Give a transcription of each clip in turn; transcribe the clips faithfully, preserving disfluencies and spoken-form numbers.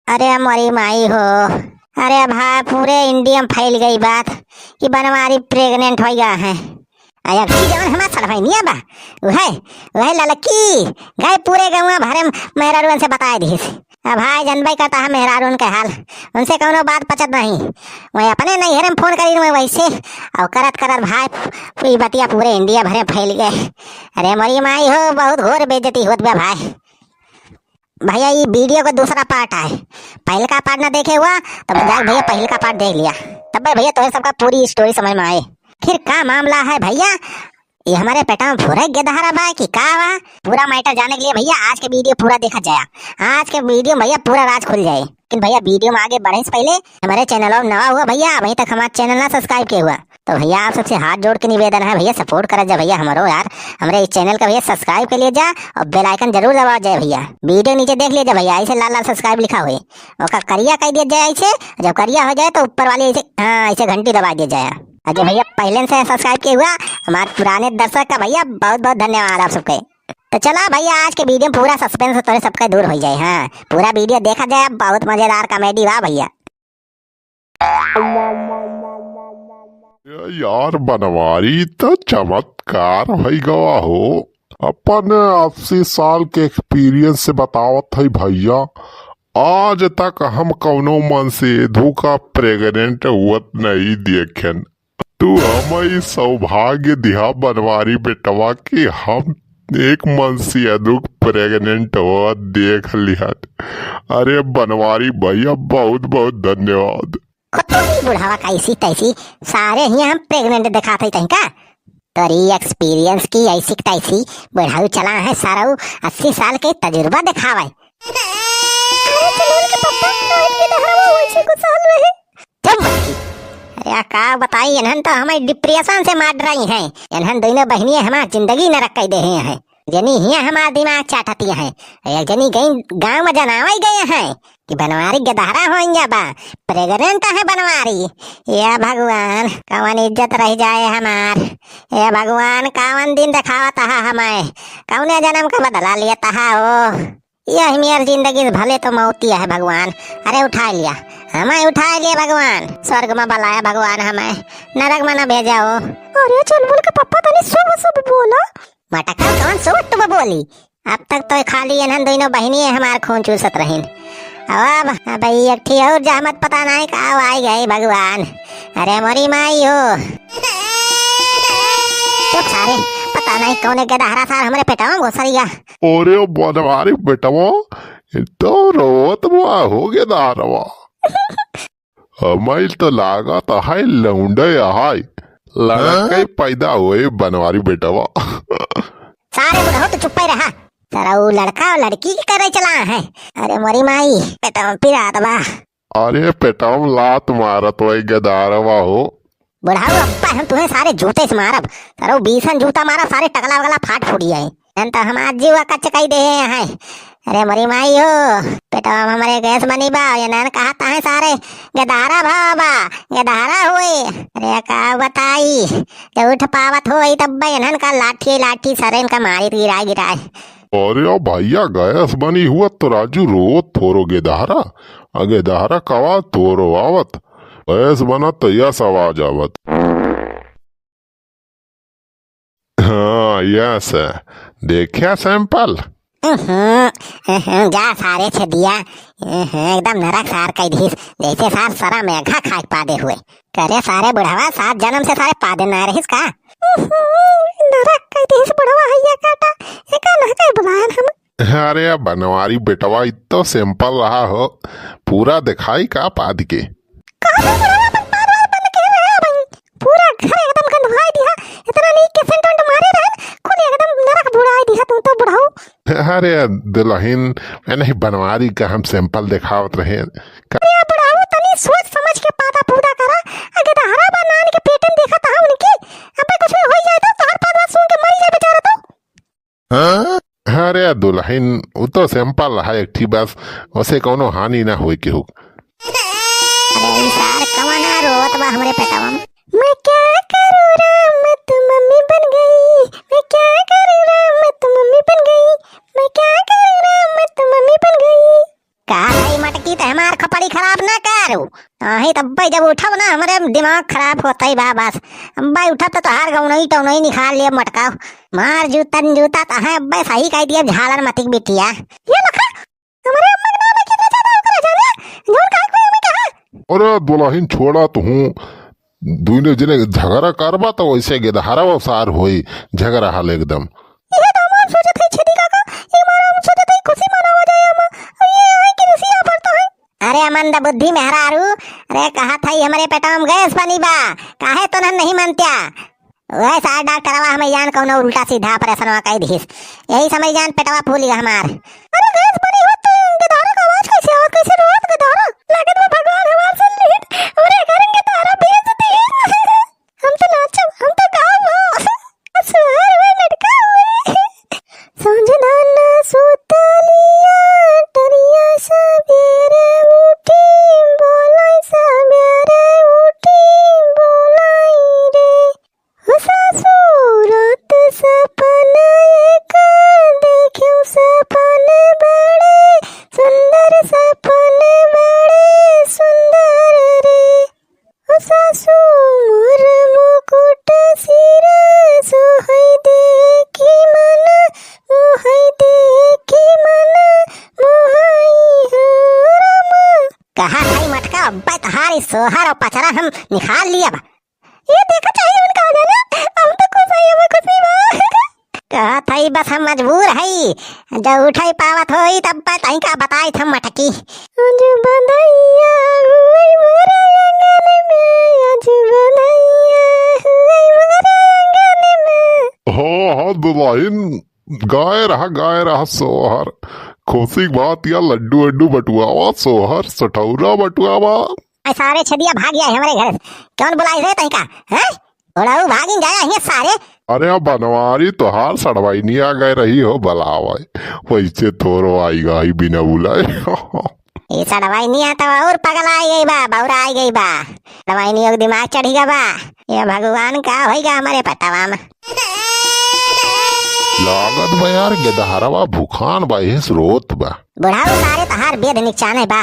अरे मोरी माई हो, अरे भाई, पूरे इंडिया में फैल गई बात कि बनवारी pregnant होइ गया है। आ एक चीज जवन हमार सलभैनिया बा, उहे, उहे ललकी गए पूरे गौवा भरे में मेहरारुअन से बताए दिहिस। अब भाई, जनबे करता है मेहरारुअन के हाल, उनसे कौनो बात पचत नहीं। वही अपने नैहरे में फोन करी, वही वैसे, और करत करत भाई, ई बतिया पूरे इंडिया भरे में फैल गए। अरे मोरी माई हो, बहुत घोर बेइज्जती होत बा भाई। भैया, ई video का दूसरा part है, पहिलका part ना देखे हुआ, तब जाके भैया पहिलका part देख लिया, तब भैया तोहे सबका पूरी story समझ में आए। फिर का मामला है भैया, ये हमारे पेटवा में फुरे गेदहरा बा कि का बा? पूरा matter जाने के लिए भैया आज के video पूरा देखा जाए। आज के video में भैया पूरा राज खुल जाए। लेकिन भैया, video में आगे बढ़े से पहले हमारे channel में नवा हुआ भैया, अभी तक हमारे channel ना subscribe किए हुआ, तो भैया आप सबसे हाथ जोड़ के निवेदन है भैया, support करा जा भैया हमरो यार, हमरे इस channel का भैया subscribe कर लिया जा और bell icon जरूर दबा जाए भैया। Video नीचे देख लिया जा भैया, ऐसे लाल लाल subscribe लिखा हुए, ओका करिया कर दिया जाए ऐसे, जब करिया हो जाए तो ऊपर वाली ऐसे, हाँ, ऐसे घंटी दबा दिया जाए। और जो भैया पहले से subscribe किए हुआ हमारे पुराने दर्शक का भैया, बहुत बहुत धन्यवाद आप सबके। तो चला भैया, आज के video में पूरा suspense तोरे सबका दूर हो जाए। हाँ, पूरा video देखा जाए, बहुत मजेदार comedy बा भैया। ए यार बनवारी, त चमत्कार होइ गवा हो। अपन अस्सी साल के experience से बतावत है भैया, आज तक हम कौनो मनसेधू का pregnant हुअत नहीं देखेन। तू हमें सौभाग्य दिहा बनवारी बेटवा कि हम एक मनसेधू pregnant हुआ देख लिहन। अरे बनवारी भैया, बहुत बहुत धन्यवाद। खुद तो ही बुढ़ावा का ऐसी तैसी, सारे हियां हम pregnant दिखात है तहीं का? तोरी experience की ऐसी की तैसी, बुढ़ाऊ चला है सारा, अस्सी साल के तजुर्बा दिखावे। अरे चुनौल के पप्पा, काहे के दहरवा वैसे गुस्साल रहे? चुप बच्ची। अरे का बताई, इन्हन तो हमें depression से मार रही हैं। इन्हन दोनों बहनियां हमार जिंदगी नरक कर दे हैं। जनी हियां हमार दिमाग चाटती हैं। एक जनी गई गांव में जनावे गए हैं कि बनवारी गदहरा होइया बा, pregnant है बनवारी। या भगवान, कवन इज्जत रह जाए हमार। या भगवान, कवन दिन दिखावत हा हमें, कौने जन्म का बदला लेता हा ओ। यह मेर जिंदगी से भले तो मौती है भगवान। अरे उठा लिया, हमें उठा लिया भगवान, स्वर्ग में बुलाया भगवान हमें, नरक में न भेजा ओ। अरे चुलबुल के पप्पा तनी शुभ शुभ बोला। मटका कौन शुभ तुम बोली? अब तक तो खाली इन्हन दोनों बहनिये हमार खून चूसत रहिन। अब, अब ई एक ठी और जहमत पता नहीं का आई गई भगवान। अरे मोरी माई हो। चुप सारे, पता नहीं कौने गदहरा सार हमरे पेटवा में घुसरिया। अरे बनवारी बेटवा, ई तो रोत बा हो गदहरवा। हमाइल तो लागत है लौंडे है, लड़के हाँ? पैदा हुए बनवारी बेटवा। सारे बुढ़ऊ तो चुप्पे रहा। सारा वो लड़का और लड़की के करे चला है। अरे मोरी माई, पेटवा पिरात बा। अरे पेटवा में लात मारत वही गदारवा हो। बुढ़ऊ अब्बा हम तुम्हें सारे जूते से मारब। सारा वो बीसन जूता मारब, सारे टकला वगला फाट फूट जाए। एन तो हमार जीवा कच कई दे हैं। अरे मोरी माई हो, पेटवा में हमरे गैस बनी बा, ये नन कहता है सारे गदारा भा बा, गदारा हुए। अरे का बताई, जब उठ पावत होई तब इन्हन का लाठी लाठी सरे इनका मारी गिराए गिराए। अरे ओ भैया, गैस बनी हुआ तो राजू रोत थोरो गेदहरा, आ गेदहरा कवा थोरो आवत, गैस बनत तो यस आवाज आवत। हाँ, यस है। देख्या sample? उहुं, उहुं, जा सारे छेदिया। उहुं, एकदम नरक सार कई दिहिस, जैसे सार सरा मेघा खाए के पादे हुए। करे सारे बुढ़वा, सात जन्म से सारे पादे ना रहिस का? उहुं, नरक कई दिहिस बुढ़वा हैया काटा, एका ना कई बुलायन हम। अरे बनवारी बेटवा, इ तो sample रहा हो, पूरा दिखाई का पाद के? कहाँ से बुढ़वा अपन पाद वाद बंद के रहे भाई? पूरा घर एकदम गंधवाई दिहा, इतना नीक के scent वेंट मारे रहे, कुल एकदम नरक बुढ़ाई दिहा तू तो बुढ़ऊ। अरे दुलहिन, ए नहीं बनवारी का हम sample देखावत रहे। का अरे बुढ़ऊ, तनी सोच समझ के पादा पूदा करा, अगे दहरा बा नान के पेटन देखत हा उनकी, अबे कुछ हो जाए तो तोहर पाद वाद सुन के मरी जाए बेचारा तो। हाँ? अरे दुलहिन, उ तो sample है एक ठी बस, ओसे कौनो हानि ना होई केहू। अरे ई सार कवना रोवत बा हमरे पेटवा में? मैं क्या करूँ राम, मैं तो मम्मी बन गई। मैं क्या करूँ राम, मैं तो मम्मी बन गई। मैं क्या करूँ राम, मैं तो मम्मी बन गई। का भाई मटकी, ते हमार खोपड़ी खराब ना करू। अही तब्बे जब उठब ना, हमरे दिमाग खराब होतइ बा बस। अब्बे उठब त तोहार गौनई टौनई निखार लेब मटका। मार जूतन जूता तहें अब्बे सही कहि दिया झालर मतिक बिटिया। ये लखा, हमरे अम्मा के नाम है, कितना ज्यादा ओकरा जाने, जोर काहे कोई हमें कहा? अरे दुलहिन छोड़ा तुहूँ, दुइने जने झगड़ा करबा त वैसे गेदहरा वसार होई, झगड़ा हाल एकदम। इहे तो हम सोचत हई छेदी काका, ई मारे हम सोचत हई खुशी मनावा जाए हम, और ये है कि रिसिया पड़ता है। अरे अमंद बुद्धि मेहरारू, अरे कहत हई हमरे पेटवा में गैस बनी बा, काहे तो नहीं मानत्या? वह सार डॉक्टरवा हमें जान कौनो उल्टा सीधा ऑपरेशनवा कइ दिहिस। यही समय जान पेटवा फूल गया हमार। अरे गैस बनी हो तो गेदहरा का आवाज कैसे आवत, कैसे रोत गेदहरा? लागत बा भगवान हमार सुन ली। हमरे घर गेदहरा भेज दी। हम तो नाचब, हम तो गाओ। सुहर में लटका हुए। सांझ दाना सुतलिया, टरिया सबेरे उठी, बोलाई सबेरे उठी, बोलाई रे। हो सासू, रात सपन एक देखेउ, सपन बड़े सुंदर, सपन बड़े सुंदर रे। हो सासू, मोर मुकुट सिर सोहई देखी मन, मोहई देखी मन, मोहई हो रामा। कहा भाई मटका, अब्बे तहारी सोहर और पचरा हम निकाल लिया बा। ये देखा चाहिए उनका आ जाना, हम तो खुश है, हमें खुशी बा। कहत हई बस हम मजबूर हई, जब उठाई पावत होई तब बताई का बताई था मटकी। आज बधैया हुई मोरे आंगन में, आज बधैया हुई मोरे आंगन में। हाँ, हाँ, दुलहिन, गाए रहा, गाए रहा सोहर। खुशी की बात या लड्डू वड्डू बटुआवा, सोहर सठौरा बटुआवा। ए सारे छेदिया भाग गया है हमरे घर। कौन बुलाई रे तई का? हैं? उड़ाऊ भागिन गया है सारे। अरे अब बनवारी तोहार सड़वाई नहीं आ गए रही हो बुलावे। वैसे थोरो आई गई बिना बुलाए। ये सड़वाई नहीं आता और पगला आई गई बा, बौरा आई गई बा। सड़वाई नहीं हो दिमाग चढ़ी गया बा। ये भगवान का होई गा हमरे पेटवा में। लागत बा यार, गेदहरवा भुखान बा, एहसे रोत बा। बुढ़ाऊ सारे तहार बेद निकचाने बा,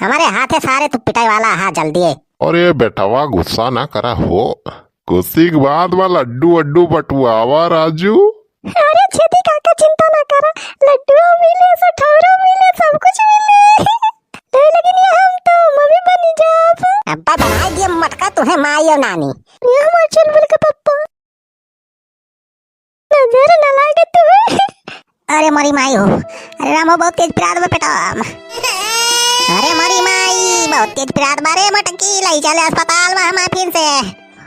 हमरे हाथे सारे तू पिटाई वाला हा जल्दी। अरे बेटवा, गुस्सा ना करा हो, खुशी की बात बा, लड्डू वड्डू बटुआवा राजू। अरे छेदी काका, चिंता ना करा, लड्डू मिले, सठौरो मिले, सब कुछ मिले। नहीं, लेकिन ये हम तो मम्मी बनी जाब। अब्बा बनाई दिए मटका तुहे माई और नानी। ये हमार चुलबुल का पप्पा। नजर न लागे तुहे। अरे मोरी माई हो, अरे राम हो, बहुत तेज पिरात बा पेटवा में। अरे मोरी माई, बहुत तेज पिरात बा रे मटकी, लई चले अस्पताल में हमार फिर से।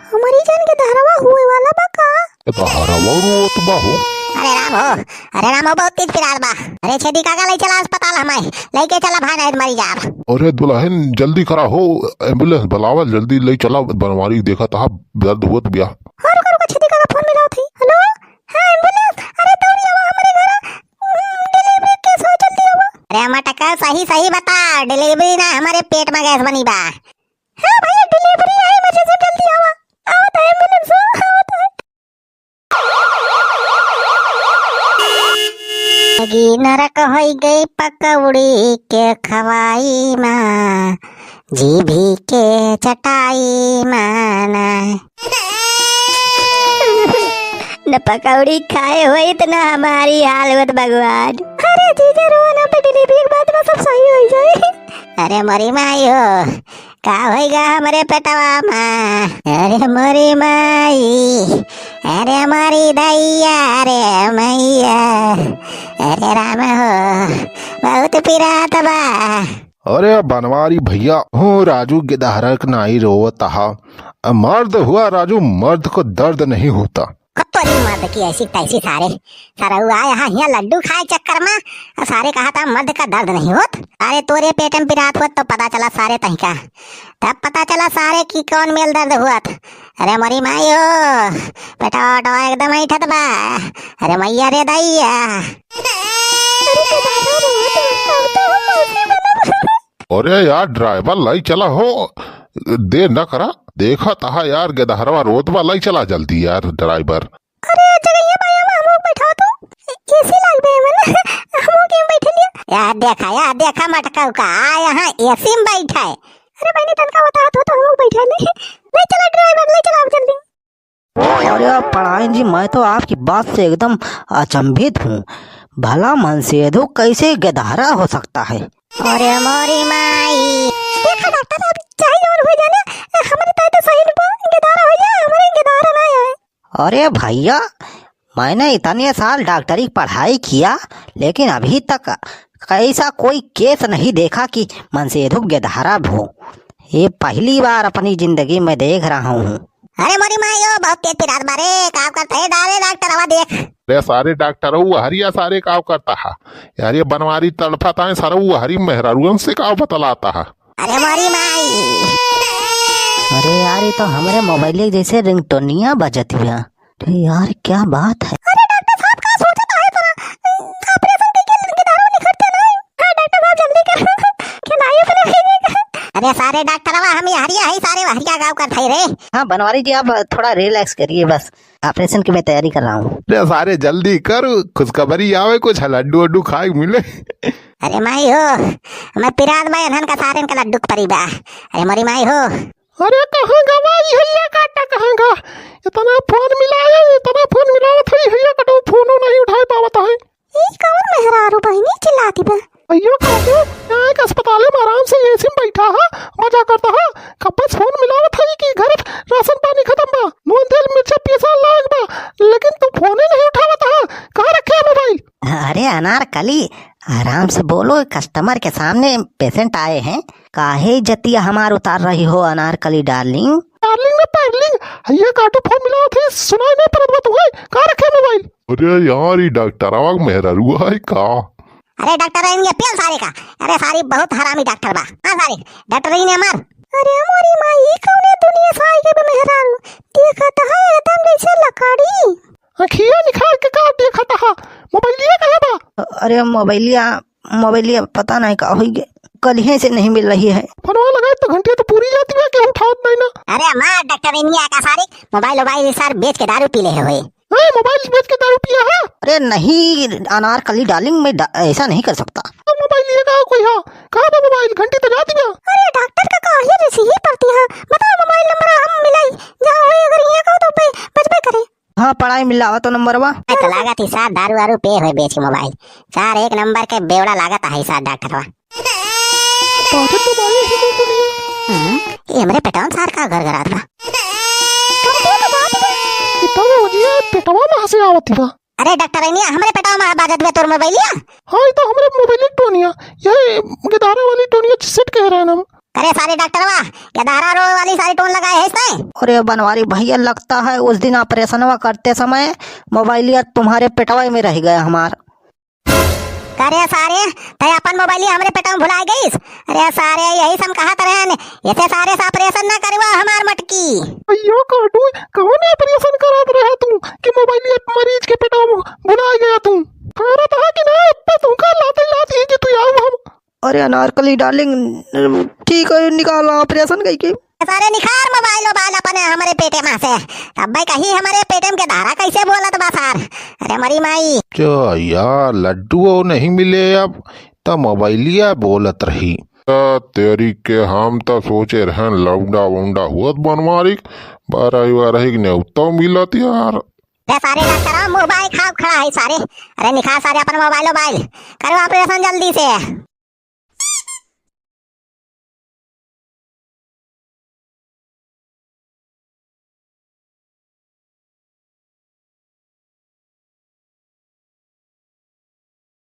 हमारी जान गेदहरवा हुए वाला बा का? गेदहरवा रोत बा हो। अरे राम हो, अरे राम हो, बहुत तेज पिरात बा। अरे छेदी काका, लई चला अस्पताल हमारे, लई के चला भाई, नहीं मरी जाब। अरे दुलहिन जल्दी करा हो, एम्बुलेंस बुलावा जल्दी, लई चला बनवारी, देखा तहा दर्द होत बिया। हाँ, रुका, रुका, छेदी काका फोन मिलाओ थी। हेलो, हाँ, एम्बुलेंस, अरे दौड़ी आवा हमरे घर, डिलीवरी केस हो, जल्दी आवा। अरे मटका, सही, सही बता, डिलीवरी ना, हमरे पेट में गैस बनी बा। हाँ भैया, डिलीवरी है, इमरजेंसी, जल्दी आवा। आवत है एम्बुलेंस, आवत है। लगी नरक होई गई पकौड़ी के खवाई मा, जीभी के चटाई मा ना। न पकौड़ी खाए होई त न हमारी हाल होत भगवान। अरे जीजा रो ना, पे डिलीवरी के बाद में सब सही हो जाए। अरे मोरी माई हो, का होई गा हमरे पेटवा मा? अरे मोरी माई, अरे मोरी दैया रे मैया, अरे राम हो, बहुत पिरात बा। अरे बनवारी भैया, हो राजू गेदहरक नाई रोवत हा। मर्द हुआ राजू, मर्द को दर्द नहीं होता। कत्तो दिन मर्द की ऐसी तैसी सारे। सारा हुआ यहाँ, यहाँ लड्डू खाए चक्कर में, और सारे कहा था मर्द का दर्द नहीं होत। अरे तोरे पेट में पिरात होत तो पता चला सारे तहिका। तब पता चला सारे की कौन मेल दर्द हुआ था। अरे मोरी माई हो, पेटवा वेटवा एकदम ऐठत बा। अरे मैया रे दैया। अरे यार ड्राइवर लाई चला हो, देर न करा। देखा तहा यार गेदहरवा रोत बा, लाई चला जल्दी यार ड्राइवर। अरे जगहिया बाया में हमहू बैठा तू, एसी लाग बे मन, हमहू के बैठ लिया। या देखा, या देखा मटकऊ का, आ यहाँ एसी में बैठा है। अरे बहिनी, तनका बतावत हो तो हम लोग बैठा ले। ले चला ड्राइवर, ले चला जल्दी। अरे पड़ाइन जी, मैं तो आपकी बात से एकदम अचंभित हूँ। भला मनसेधु कैसे गेदहरा हो सकता है? अरे मोरी माई। देखा डॉक्टर, अब चाहे और हो जाए ना, हमारे ताई तो सही में गेदहरा हो जाए, हमारे गेदहरा ना आए। अरे भैया, मैंने इतने साल डॉक्टरी की पढ़ाई किया, लेकिन अभी तक ऐसा कोई केस नहीं देखा कि मनसेधु गेदहरा हो। ये पहली बार अपनी जिंदगी में देख रहा हूँ। अरे मोरी माई हो, बहुत तेज पिरात बा रे, का करत है डारे डॉक्टर, आवा देख। अरे सारे डॉक्टर, वो हरिया सारे का करता है यार, ये बनवारी तड़फत है, सारा वो हरी मेहरारुअन से का बतलाता है। अरे मोरी माई। अरे यार, ये तो हमरे मोबाइल जैसे रिंगटोनिया बजत बा। अरे यार, क्या बात है? अरे डॉक्टर साहब, का सोचत है इतना? ऑपरेशन के लिए गेदहरा निकलते नहीं? हाँ डॉक्टर साहब, जल्दी कर। क्या नाई अपने? अरे सारे डॉक्टरवा, हम ये हरिया है, सारे हरिया गाँव का थे रे। हाँ बनवारी जी, आप थोड़ा रिलैक्स करिए, बस ऑपरेशन की मैं तैयारी कर रहा हूँ। अरे सारे जल्दी कर, खुशखबरी आवे, कुछ लड्डू वड्डू खाए मिले। अरे माई हो, मैं पिरात बा, इन्हन का सारे इनका लड्डू के परी बा। अरे मोरी माई हो। अरे कहाँ गवा ई हइया काटा, कहाँ गा? इतना फोन मिलाया, इतना फोन मिलावत है, हइया काटो फोनो नहीं उठाए पावत है। ई कौन मेहरारू बहिनी चिल्लाती बा? अइयो काटो, यहाँ एक अस्पताल में आराम से एसी में बैठा है, मजा करता है। कब से फोन मिलावत है कि घर राशन पानी खत्म बा, नून तेल मिर्चा पीसा लाग बा, लेकिन तू फोने नहीं उठावत है। कहाँ रखे है मोबाइल? अरे अनारकली, आराम से बोलो, कस्टमर के सामने पेशेंट आए हैं, काहे इज्जतिया हमार उतार रही हो अनारकली डार्लिंग? डार्लिंग ना पार्लिंग, ये काटो फोन मिलावत है, सुनाई नहीं पड़त बा तुम्हें, कहाँ रखे मोबाइल? अरे यार, ये डॉक्टरवा के मेहरारू है का? अरे डॉक्टर है इनके पेल सारे का, अरे सारी बहुत हरामी डॉक्टर बा। हाँ सारे, डॉक्टर ही ने हमार। अरे मोरी माई, ई कौने दुनिया से आई गए बा मेहरारू? देखत है एकदम जैसे लकड़ी। अखिया निकाल के का देखत है? मोबाइलिया कहाँ बा? अरे मोबाइलिया, मोबाइलिया पता नहीं का होई गे, कलिहे से नहीं मिल रही है। फोनवा लगाए तो घंटिया तो पूरी जाती है, केहू उठावत नहीं ना। अरे मार डॉक्टर इनिया का सारे, मोबाइल वोबाइल सार बेच के दारू पी ले हुए। ए, मोबाइल बेच के दारू पिया है? अरे नहीं, अनारकली डार्लिंग, मैं डा-, ऐसा नहीं कर सकता। तो मोबाइल लिए का कोई है? कहाँ बा मोबाइल? घंटी तो जाती बा। अरे डॉक्टर का काहे जैसे ही पड़ती है? बताओ मोबाइल नंबर हम मिलाई, जहाँ होई अगर ये कहो तो बे-, बजबे करे। हाँ, पढ़ाई मिलावा तो नंबरवा। ए, तो लागत ही सार दारू वारू पे हुए बेच के मोबाइल। सार एक नंबर के बेवड़ा लागत है सार डॉक्टरवा। पागल तो बाई ही कोई दुनिया। हम्म, ये हमरे पेटवा में सार का घर घर आता। ये तो वो जी है, पेटवा में हंसी आवत बा। अरे डॉक्टर इनिया, हमरे पेटवा में बाजत बा तोर मोबाइलिया। हाँ, ये तो हमरे मोबाइल टोनिया, ये गेदारा वाली टोनिया सेट कह रहे हैं हम। अरे सारे डॉक्टरवा, गेदारा रो वाली सारी टोन लगाए है इसने। अरे बनवारी भैया, लगता है उस दिन ऑपरेशनवा करते समय मोबाइलिया तुम्हारे पेटवा में रह गया हमार। अरे सारे, तै अपन मोबाइल हमरे पेटवा में भुला गईस। अरे सारे, यही से हम कहत रहन, ऐसे सारे से ऑपरेशन ना करवा हमार मटकी। अयो काटू, कौन ऑपरेशन करात रहा तू कि मोबाइल मरीज के पेटवा में भुला गया तू? करत हा कि ना, अब तुमका लाते लाते ही कि तू आओ हम। अरे अनारकली डार्लिंग, ठीक है, निकाल ऑपरेशन कई के। सारे निखार मोबाइल वोबाइल अपने हमरे पेटे में से। तब भाई कही हमरे पेटे में गेदारा कैसे बोलत बा सार। अरे मरी माई। क्या यार, लड्डू नहीं मिले अब, त मोबाइलिया बोलत रही। आ, तेरी के हम त सोचे रहन लौंडा वोंडा हुअत बनवारी, बारह बारह के नेवता मिलत यार। अरे सारे डॉक्टर, मुंह बाई खाओ खड़ा है सारे। अरे निखार सारे अपन मोबाइल वोबाइल। करो ऑपरेशन जल्दी से।